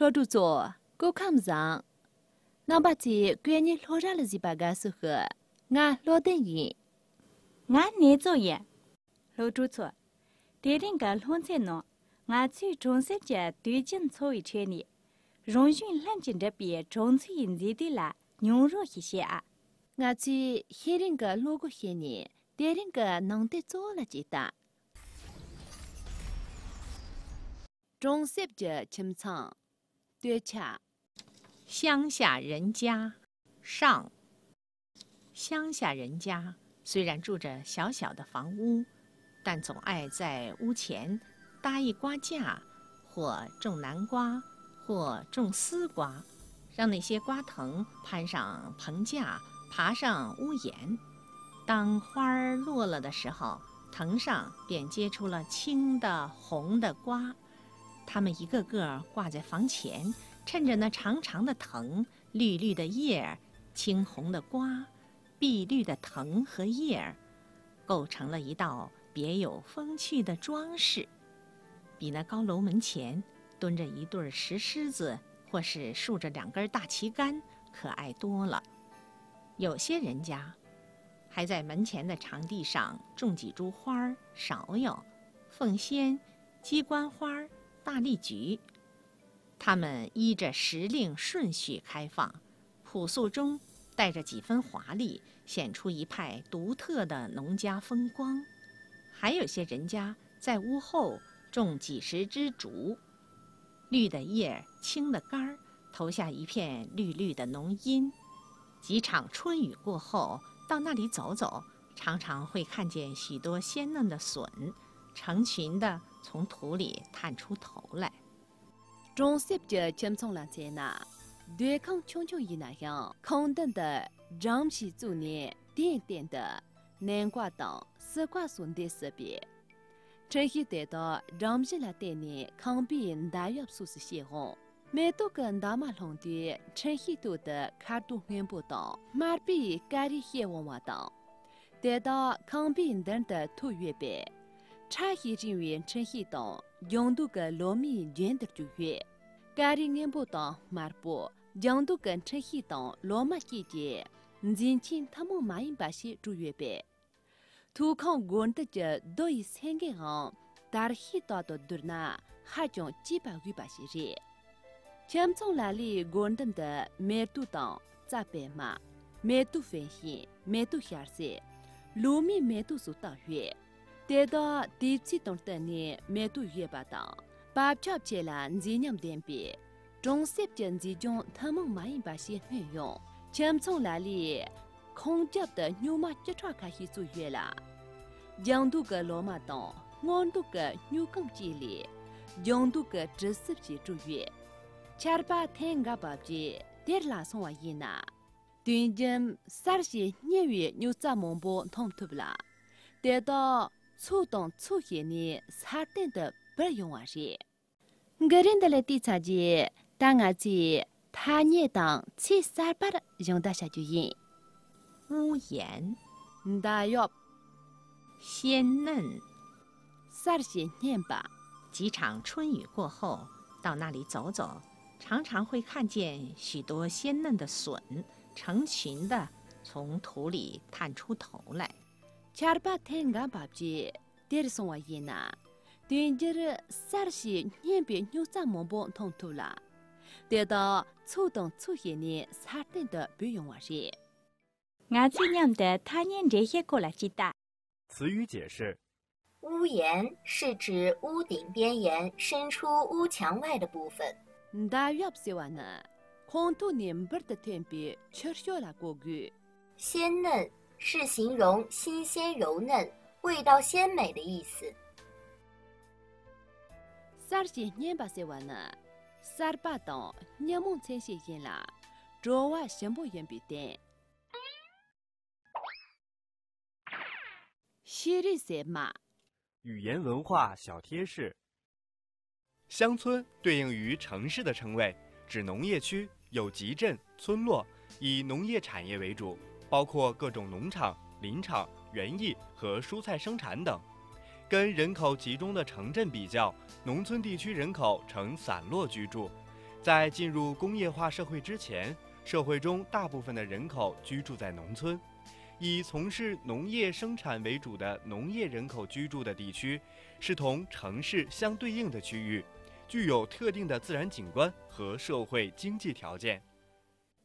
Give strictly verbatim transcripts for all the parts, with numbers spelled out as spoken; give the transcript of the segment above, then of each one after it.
སློབ་ཕྲུག་ཚོ། སྐུ་ཁམས་བཟང་། རྣམ་པ་ཚོས་སྐུ་ཉིད་སློབ་གྲྭ་ལ་གཟིགས་པ་དགའ་བསུ་ཞུ། ང་བློ་ལྡན་ཡིན། ང་ནེ་ཙོ་ཡིན། སློབ་ཕྲུག་ཚོ། དེ་རིང་གི་སློབ་ཚན་ནང་ང་ཚོས་གྲོང་གསེབ་ཀྱི་དུས་རྒྱུན་འཚོ་བའི་ཁྲོད་ནས་རང་བཞིན་ལྷུན་གྱིས་འགྲུབ་པའི་གྲོང་ཚོའི་མཛེས་སྡུག་ལ་མྱོང་རོལ་ཞིག་བྱེད་ཨ། ང་ཚོས་ཤེས་རིག་གི་བློ་སྒོ་ཕྱེ་ནས་དེ་རིང་གི་ནང་དོན་གཙོ་བོ་ལ་གཟིགས་དང་། གྲོང་གསེབ་ཀྱི་ཁྱིམ་ཚང་། སྟོད་ཆ། 乡下人家上。乡下人家虽然住着小小的房屋，但总爱在屋前搭一瓜架，或种南瓜，或种丝瓜，让那些瓜藤攀上棚架，爬上屋檐。当花儿落了的时候，藤上便结出了青的、红的瓜。它们一个个挂在房前，衬着那长长的藤，绿绿的叶儿，青红的瓜，碧绿的藤和叶儿，构成了一道别有风趣的装饰，比那高楼门前蹲着一对儿石狮子，或是竖着两根大旗杆可爱多了。有些人家还在门前的场地上种几株花儿、芍药、凤仙、鸡冠花儿、大丽菊，它们依着时令顺序开放，朴素中带着几分华丽，显出一派独特的农家风光。还有些人家在屋后种几十枝竹，绿的叶儿，青的杆儿，投下一片绿绿的浓荫。几场春雨过后，到那里走走，常常会看见许多鲜嫩的笋，成群地从土里探出头来。 གྲོང་གསེབ་ཀྱི་ཁྱིམ་ཚང་ལ་མཚོན་ན། སྡོད་ཁང་ཆུང་ཆུང་ཡིན་ན་ཡང་ཁང་མདུན་དུ་སྦྲམ་ཞིག་བཙུགས་ནས་དེའི་སྟེང་དུ་ནས་འགོ་དང་སི་ཀ་སོགས་འདེབས་སྲིད་པས། འཕྲིན་ཤིང་དེ་དག་སྦྲམ་བཞི་ལ་བརྟེན་ནས་ཁང་པའི་མདའ་ཡབ་སོགས་སུ་སྐྱེ་འོང་། མེ་ཏོག་གི་འདབ་མ་ལྷུང་དུས་འཕྲིན་ཤིང་སྟོད་དུ་ཁ་དོག་སྔོན་པོ་དང་དམར་པོའི་ཀ་རིས་སྐྱེ་འོང་བ་དང་། དེ་དག་ཁང་པའི་མདུན་དུ་འཐུ་ཡོད་པས། ཁྲ་ཞིག་རིང་བའི་འཕྲིན་ཤིང་དང་ལྗང་མདོག་གི་ལོ་མའི་རྒྱན་དུ་གྱུར་ཡོད། ཀ་རིས་སྔོན་པོ་དང་དམར་པོ་ལྗང་མདོག་གི་འཕྲིན་ཤིང་དང་ལོ་མ་བཅས་ཀྱིས་མཛེས་ཆས་ཐུན་མོང་མ་ཡིན་པ་ཞིག་གྲུབ་ཡོད་པས། ཐུགས་ཁང་སྒོ་མདུན་གྱི་རྡོ་ཡི་སེང་གེའང་དར་ཤིང་དག་ཏུ་བསྡུར་ན་ཧ་ཅང་སྐྱིད་པ་དགོས་པ་ཞིག་རེད། ཁྱིམ་ཚང་ལ་ལའི་སྒོ་མདུན་དུ་མེ་ཏོག་དང་རྩྭ་པད་མ། མེ་ཏོག་ཧྥན་ཤིན། མེ་ཏོག་ཤར་སེ། ལོ་མའི་མེ་ཏོག་སོགས་བཏགས་ཡོད། དེ་དག་དུས་ཚོད་དང་བསྟུན་ནས་མེ་ཏོག་ཡོད་པ་དང་བག་ཆགས་ཆེ་ལ་མཛེས་ཉམས་ལྡན་པས། གྲོང་གསེབ་ཀྱི་མཛེས་ལྗོངས་ཐུན་མོང་མ་ཡིན་པ་ཞིག་སྨིན་ཡོང་། ཁྱིམ་ཚང་ལ་ལའི་ཁང་རྒྱབ་ཏུ་སྨྱུག་མ་བཅུ་ཕྲག་ཁ་ཤས་བཙུགས་ཡོད་ལ། ལྗང་མདོག་གི་ལོ་མ་དང་སྔོ་མདོག་གི་སྨྱུག་རྐང་བཅས་ལས་ལྗང་མདོག་གི་གྲུ་གསེབ་ཅིག་གྲུབ་ཡོད། ཆར་པ་ཐེངས་འགའ་བབས་རྗེས་དེར་ལ་སོང་བ་ཡིན་ན། དུས་རྒྱུན་གསར་ཞིང་སྙན་པའི་སྨྱུག་རྩྭ་མང་པོ་མཐོང་ཐུབ་ལ། དེ་དག་ཚོ་དང་ཚོ་བྱས་ནས་སར་སྟེང་དུ་བུད་ཡོང་བ་རེད། འགུལ་རིས་འདི་ལ་བལྟས་ཚར་རྗེས་ད་ང་ཚོས་ཐ་སྙད་དང་ཚིག་གསར་པར་སྦྱོང་བརྡར་བྱ་རྒྱུ་ཡིན། 屋檐། མདའ་ཡོབ། 鲜嫩། གསར་ཞིང་སྙན་པ། 几场春雨过后，到那里走走，常常会看见许多鲜嫩的笋成群地从土里探出头来。 ཆར་པ་ཐེངས་འགའ་བབས་རྗེས་དེར་སོང་བ་ཡིན་ན། དུས་འགྱུར་གསར་ཞིང་སྙན་པའི་སྨྱུག་རྩྭ་མང་པོ་མཐོང་ཐུབ་ལ། དེ་དག་ཚོ་དང་ཚོ་བྱས་ནས་སར་སྟེང་དུ་བུད་ཡོང་བ་རེད། ང་ཚོས་མཉམ་དུ་ཐ་སྙད་འགྲེལ་བཤད་སྐོར་ལ་ཅིག་ལྟ། 词语解释。 屋檐是指屋顶边沿伸出屋墙外的部分。 མདའ་ཡོབ་ཟེར་བ་ནི་ཁང་ཐོག་ནས་འབུར་དུ་ཐོན་པའི་ཆུ་ཤོག་ལ་གོ་དགོས། 鲜嫩是形容新鲜柔嫩、味道鲜美的意思。 གསར་ཞིང་སྙན་པ་ཟེར་བ་ནི་གསར་པ་དང་ཉིན་མོ་མཚོན་བྱེད་ཡིན་ལ། བྲོ་བ་ཞིམ་པོ་ཡིན་པའི་དོན། ཤེས་རིག་གསར་མ། 语言文化小贴士。乡村对应于城市的称谓，指农业区，有集镇、村落，以农业产业为主，包括各种农场、林场、园艺和蔬菜生产等。跟人口集中的城镇比较，农村地区人口呈散落居住，在进入工业化社会之前，社会中大部分的人口居住在农村。以从事农业生产为主的农业人口居住的地区，是同城市相对应的区域，具有特定的自然景观和社会经济条件。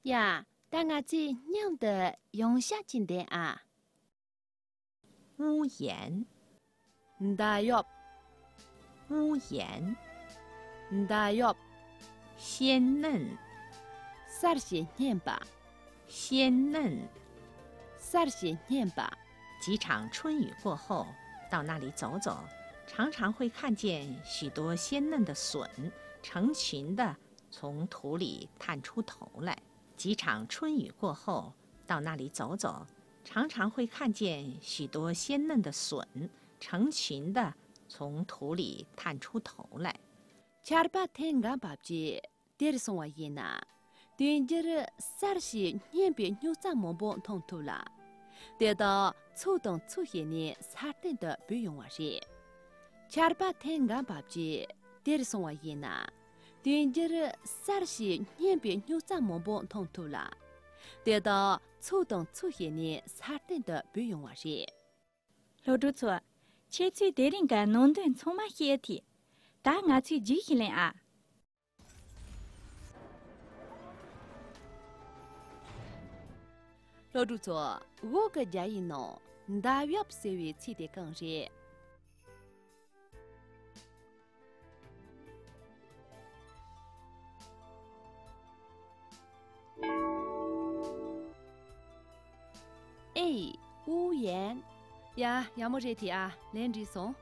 ཡ། ད་ང་ཚོས་མཉམ་དུ་ཡང་བཤད་ཅིག་འདོན་ཨ། 屋檐། མདའ་ཡོབ། 屋檐། མདའ་ཡོབ། 鲜嫩། གསར་ཞིང་སྙན་པ། 鲜嫩། གསར་ཞིང་སྙན་པ། 几场春雨过后，到那里走走，常常会看见许多鲜嫩的笋，成群的从土里探出头来。几场春雨过后，到那里走走，常常会看见许多鲜嫩的笋，成群的从土里探出头来。 ཆར་པ་ཐེངས་འགའ་བབས་རྗེས་དེར་སོང་བ་ཡིན་ན། དུས་འགྱུར་གསར་ཞིང་སྙན་པའི་སྨྱུག་རྩྭ་མང་པོ་མཐོང་ཐུབ་ལ། དེ་དག་ཚུགས་དང་ཚུགས་བྱས་ནས་སར་སྟེང་དུ་བུད་ཡོང་བ་རེད། ཆར་པ་ཐེངས་འགའ་བབས་རྗེས་དེར་སོང་བ་ཡིན་ན། དུས་འགྱུར་གསར་ཞིང་སྙན་པའི་སྨྱུག་རྩྭ་མང་པོ་མཐོང་ཐུབ་ལ། དེ་དག་ཚུགས་དང་ཚུགས་བྱས་ནས་སར་སྟེང་དུ་བུད་ཡོང་བ་རེད། སློབ་ཕྲུག་ཚོ། ཁྱེད་ཚོས་དེ་རིང་གི་ནང་དོན་ཚང་མ་ཤེས་ཐུབ། ད་ང་ཚོས་རྗེས་ཤིག་ལེན་ཨ། སློབ་ཕྲུག་ཚོ། འོག་གི་རྒྱ་ཡིག་ནང་མདའ་ཡོབ་ཟེར་བའི་ཚིག་དེ་གང་རེད། ཨེ། 屋檐། ཡ། ཡག་མོ་རེད་དེ་ཨ། ལན་འགྲིག་སོང་།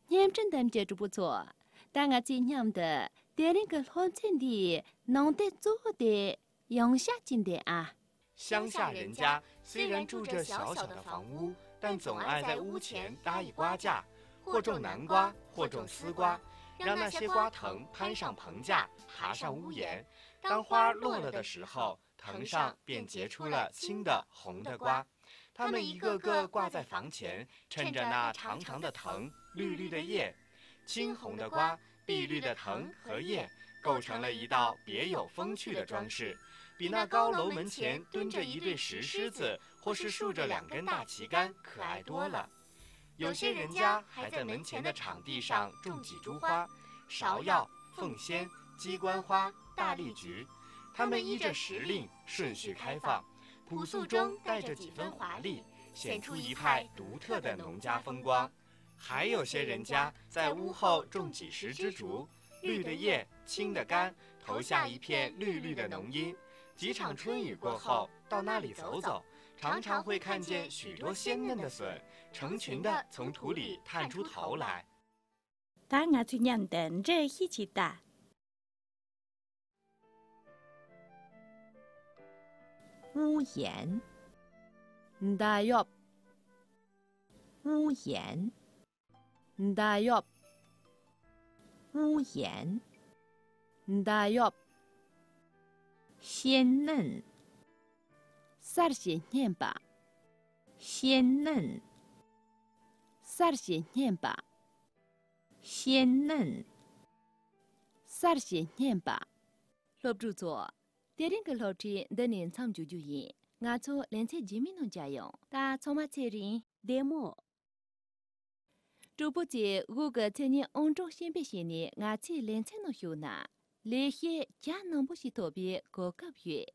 བརྙན་འཕྲིན་འདེམས་ཀྱི་གྲོགས་པོ་ཚོ། ད་ང་ཚོས་མཉམ་དུ་དེ་རིང་གི་སློབ་ཚན་འདིའི་ནང་དོན་གཙོ་བོ་དེ་ཡང་བཤད་ཅིག་འདོན་ཨ། 乡下人家虽然住着小小的房屋，但总爱在屋前搭一瓜架，或种南瓜，或种丝瓜，让那些瓜藤攀上棚架，爬上屋檐。当花落了的时候，藤上便结出了青的、红的瓜。它们一个个挂在房前，衬着那长长的藤、绿绿的叶。青红的瓜、碧绿的藤和叶，构成了一道别有风趣的装饰，比那高楼门前蹲着一对石狮子，或是竖着两根大旗杆可爱多了。有些人家还在门前的场地上种几株花，芍药、凤仙、鸡冠花、大丽菊，它们依着时令顺序开放，朴素中带着几分华丽，显出一派独特的农家风光。 还有些人家在屋后种几十枝竹，绿的叶，青的干，投下一片绿绿的浓荫。几场春雨过后，到那里走走，常常会看见许多鲜嫩的笋，成群地从土里探出头来。 ད་ང་ཚོས་མཉམ་དུ་འགྲེལ་བཤད་ཅིག་ལྟ། 屋檐། མདའ་ཡོབ། 屋檐། མདའ་ཡོབ། 屋檐། མདའ་ཡོབ། 鲜嫩། གསར་ཞིང་སྙན་པ། 鲜嫩། གསར་ཞིང་སྙན་པ། 鲜嫩། གསར་ཞིང་སྙན་པ། སློབ་ཕྲུག་ཚོ། དེ་རིང་གི་སློབ་ཁྲིད་འདི་ནས་མཚམས་འཇོག་རྒྱུ་ཡིན། ང་ཚོ་ལེ་ཚན་རྗེས་མའི་ནང་མཇལ་ཡོང་། ད་ཚང་མ་ཚེ་རིང་བདེ་མོ། གྲོགས་པོ་ཚོས་འོག་གི་མཚན་སྙན་ཨང་གྲངས་ཤེས་འབེབས་བྱས་ནས་ང་ཚོའི་ལེ་ཚན་ནང་ཞུགས་ན། ལས་བྱེད་གྱ་ནོམ་པོ་ཞིག་ཐོབ་པའི་གོ་སྐབས་ཡོད།